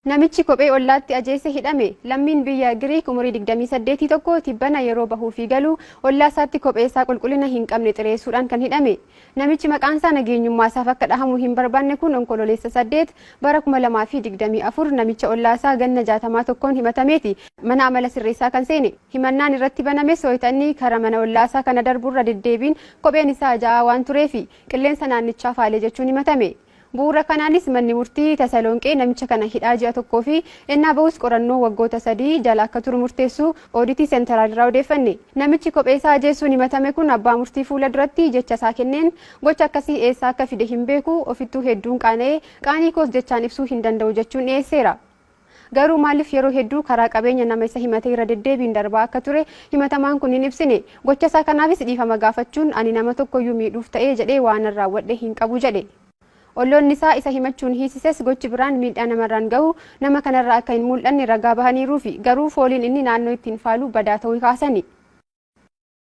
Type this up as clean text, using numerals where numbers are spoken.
Namichi kophee ollaatti ajeese hidhame. Lammiin biyya Giriik umurii 28 tokko tibbana yeroo bahuu fi galu ollaa isaatti kophee isaa qulqullina hin qabne xireessuudhaan kan hidhame. Namichi maqaan isaa nageenyummaa isaaf akka dhahamu hin barbaanne kun Onkololeessa 8 bara 2024 namicha ollaa isaa ganna 60 tokkoon himatameeti mana amala sirreessaa kan seene. Himannaan irratti banames wayita inni kara mana ollaa isaa kana darburra deddeebiin kopheen isaa ajaa'aa waan tureefi qilleensa naannichaa faale jechuun himatame. Bu'uura kanaanis manni murtii Tasaloonqee namicha kana hidhaa ji'a tokkoo fi ennaa bahus qorannoo waggoota 3 jala akka turu murteessuu Ooditii Senteraal irraa odeeffanne. Namichi kophee isaa ajeessuun himatame kun abbaa murtii fuula duratti jecha isaa kenneen gocha akkasii eessaa akka fide hin beeku, ofittuu hedduun qaana'e, qaanii koos jechaan ibsuu hin danda'u jechuun dhiyeesseera. Garuu maaliif yeroo hedduu karaa qabeenya nama isa himatee irra deddeebiin darbaa akka ture himatamaan kun hin ibsine. Gocha isaa kanaafis dhiifama gaafachuun ani nama tokkoyyuu miidhuuf ta'ee jedhee waanan raawwadhe hin qabu jedhe. Olloonni isaa isa himachuun hiisises gochi biraan miidhaa namarraan gahu nama kanarraa akka hin mul'anne ragaa bahaniiruufi. Garuu fooliin inni naannoo ittiin faalu badaa ta'uu kaasani.